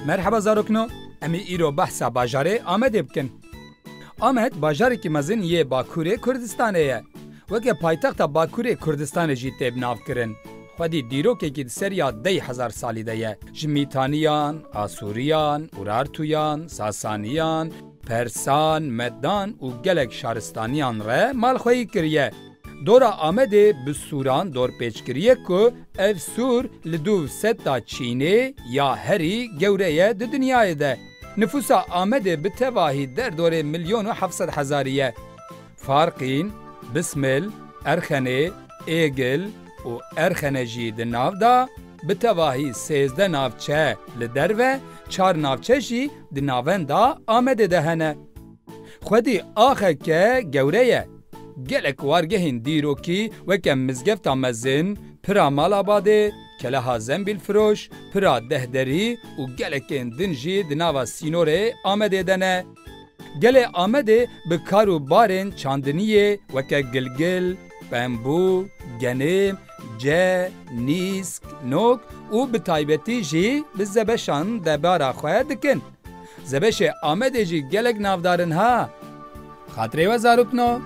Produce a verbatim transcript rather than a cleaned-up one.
Merheba zarokno, em ê îro behsa bajarê Amedê bikin. Amed bajarekî mezin yê Bakurê Kurdistanê ye. Weke paytexta Bakurê Kurdistanê jî tê bi nav kirin. Xwedî dîrokekî di ser ya dey hezar salî de ye. Ji Mîtaniyan, Asûriyan, Urartuyan, Sasaniyan, Persan, Medan û gelek şaristaniyan re malxweyî kiriye. Dora Amedê bi sûran dorpêç kiriye ku ev sûr li dûv seta çînê ya herî gewre ye di dinyayê de. Nifûsa Amedê bi tevahî derdorê milyon û heft sed hezarî ye. Farqîn, Bismil, Erxenê, Êgil û Erxene jî di nav de, bi tevahî sêzdeh navçe li derve, çar navçe jî di navenda Amedê de hene. Xwedî axeke gewre ye. Gelek wargehên dîrokî weke Mizgefta Mezin, Pira Malabadê, Keleha Zembîlfiroş, Pira Dehderî û gelekên din jî di nava sînorê Amedê de ne. Gelê Amedê bi kar û barên çandiniyê weke gilgil, pembû, genim, ce, nîsk, nok û bi taybetî jî bi zebeşan debara xwe dikin. Zebeşê Amedê jî gelek navdar in ha. Xatirê we zarokno.